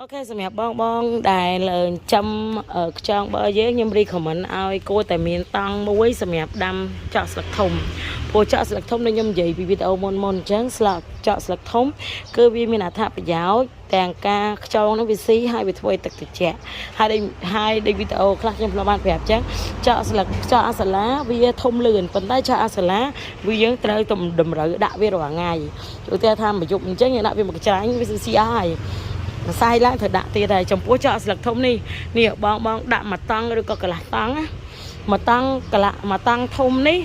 OK សម្រាប់បងបងដែលចិញ្ចឹមខ្យងបើយើងខ្ញុំ recommend ឲ្យគួរតែមានតង់មួយសម្រាប់ដាំចក់ស្លឹកធំព្រោះចក់ស្លឹកធំដែលខ្ញុំនិយាយពីវីដេអូមុនមុនអញ្ចឹងស្លឹកចក់ស្លឹកធំគឺវាមានអត្ថប្រយោជន៍ទាំងការខ្យងនោះវាស៊ីហើយវាធ្វើឲ្យទឹកត្រជាក់ហើយដូចហើយដូចវីដេអូខ្លះខ្ញុំធ្លាប់បានប្រាប់អញ្ចឹងចក់ស្លឹកចក់អាសាឡាវាធំលឿនប៉ុន្តែចក់អាសាឡាវាយើងត្រូវតម្រូវដាក់វារាល់ថ្ងៃឧទាហរណ៍ថាមួយយប់អញ្ចឹងយើងដាក់វាមកច្រាញ់វាស៊ីអស់ហើយ ម្សៅឡើងត្រូវដាក់ទៀតហើយចំពោះចក់ស្លឹកធំនេះនេះបងបងដាក់មួយតង់ឬក៏កន្លះតង់ណាមួយតង់កន្លះមួយតង់ធំនេះ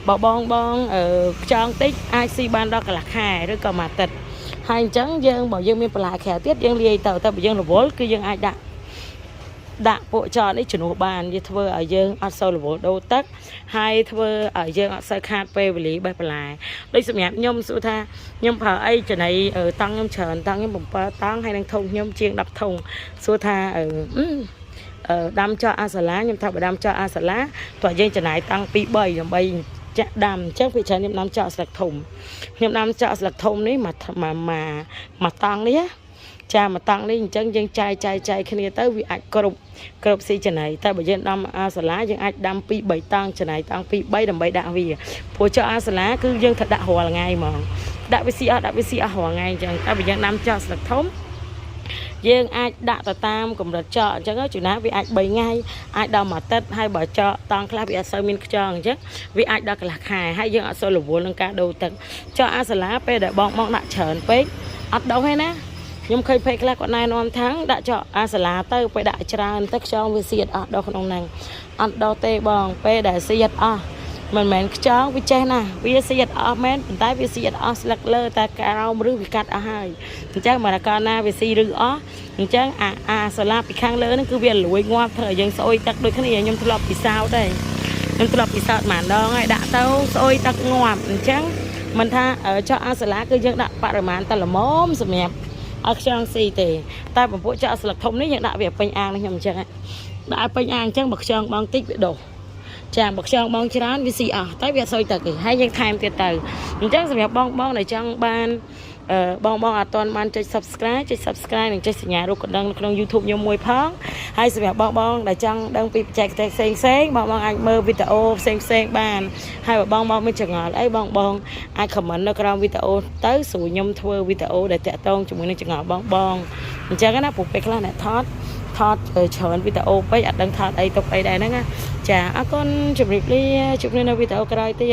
បើបងបងអឺខ្យងតិចអាចស៊ីបានដល់កន្លះខែឬក៏មួយអាទិត្យហើយអញ្ចឹងយើងបើយើងមានបន្លែក្រៅទៀតយើងលាយទៅតែបើយើងរវល់គឺយើងអាចដាក់ដាក់ពួកចតនេះជំនួសបានវាធ្វើឲ្យយើងអត់សូវរវល់ដូរទឹកហើយធ្វើឲ្យយើងអត់សូវខាតពេលវេលាបេះបន្លែដូចសម្រាប់ខ្ញុំសួរថាខ្ញុំប្រើអីចំណីតង់ខ្ញុំច្រើនតង់ខ្ញុំ7តង់ហើយនឹងធុងខ្ញុំជាង10ធុងសួរថាអឺអឺដាំចោអាសាឡាខ្ញុំថាបើដាំចោអាសាឡាតោះយើងចំណាយតង់2 3ដើម្បីចាក់ដាំអញ្ចឹងពេលច្រើនខ្ញុំដាំចោស្លឹកធំខ្ញុំដាំចោស្លឹកធំនេះមួយមួយមួយតង់នេះចាមួយតង់នេះអញ្ចឹងយើងចែកចែកចែកគ្នាទៅវាអាចគ្រប់គ្រប់ស៊ីចំណីតែបើយើងដាំអាសាឡាយើងអាចដាំ2 3តង់ចំណីតង់2 3ដើម្បីដាក់វាព្រោះចោអាសាឡាគឺយើងត្រូវដាក់រាល់ថ្ងៃហ្មងដាក់វាស៊ីអស់ដាក់វាស៊ីអស់រាល់ថ្ងៃអញ្ចឹងតែបើយើងដាំចោស្លឹកធំយើងអាចដាក់ទៅតាមកម្រិតចកអញ្ចឹងជួនណាវាអាច3ថ្ងៃអាចដល់មួយអាទិត្យហើយបើចកតង់ខ្លះវាអត់សូវមានខ្យងអញ្ចឹងវាអាចដល់កន្លះខែហើយយើងអត់សូវរវល់នឹងការដូរទឹកចកអាសាឡាពេលដែលបងបងដាក់ច្រើនពេកអត់ដូរទេណាខ្ញុំឃើញពេកខ្លះគាត់ណែនាំថាងដាក់ចកអាសាឡាទៅពេលដាក់ច្រើនទៅខ្យងវាសៀតអស់ដល់ក្នុងហ្នឹងអត់ដោទេបងពេលដែលសៀតអស់មិនមែនខ្យងវាចេះណាស់វាសៀតអស់មែនប៉ុន្តែវាសៀតអស់ស្លឹកលើតែក្រោមឬវាកាត់អស់ហើយអញ្ចឹងបើកាលណាវាស៊ីឬអស់អញ្ចឹងអាអាសាឡាពីខាងលើហ្នឹងគឺវាលួយងាប់ធ្វើឲ្យយើងស្អុយទឹកដូចគ្នាខ្ញុំធ្លាប់ពិសោធន៍ដែរខ្ញុំធ្លាប់ពិសោធន៍ម្ដងហើយដាក់ទៅស្អុយទឹកងាប់អញ្ចឹងមិនថាចោះអាសាឡាគឺយើងដាក់បរិមាណតែល្មមសម្រាប់ឲ្យខ្យងស៊ីទេតែពពួកចោះស្លឹកធំនេះយើងដាក់វាពេញអាងនេះខ្ញុំអញ្ចឹងដាក់ឲ្យពេញអាងអញ្ចឹងបើខ្យងបងតិចវាដុះចាបើខ្យងបងច្រើនវាស៊ីអស់តែវាអត់សូវទឹកទេហើយយើងថែមទៀតទៅអញ្ចឹងសម្រាប់បងបងដែលចង់បានអឺបងបងអត់ទាន់បានចុច Subscribe ចុច Subscribe និងចុចសញ្ញារូបកណ្ដឹងនៅក្នុង YouTube ខ្ញុំមួយផងហើយសម្រាប់បងបងដែលចង់ដឹងពីបច្ចេកទេសផ្សេងផ្សេងបងបងអាចមើលវីដេអូផ្សេងផ្សេងបានហើយបើបងបងមានចម្ងល់អីបងបងអាច comment នៅក្រោមវីដេអូទៅស្រួលខ្ញុំធ្វើវីដេអូដែលតាក់ទងជាមួយនឹងចម្ងល់បងបងអញ្ចឹងណាព្រោះពេលខ្លះអ្នកថតថតច្រើនវីដេអូពេកអត់ដឹងថតអីទុកអីដែរហ្នឹងណាចាអរគុណជម្រាបលាជួបគ្នានៅវីដេអូក្រោយទៀត។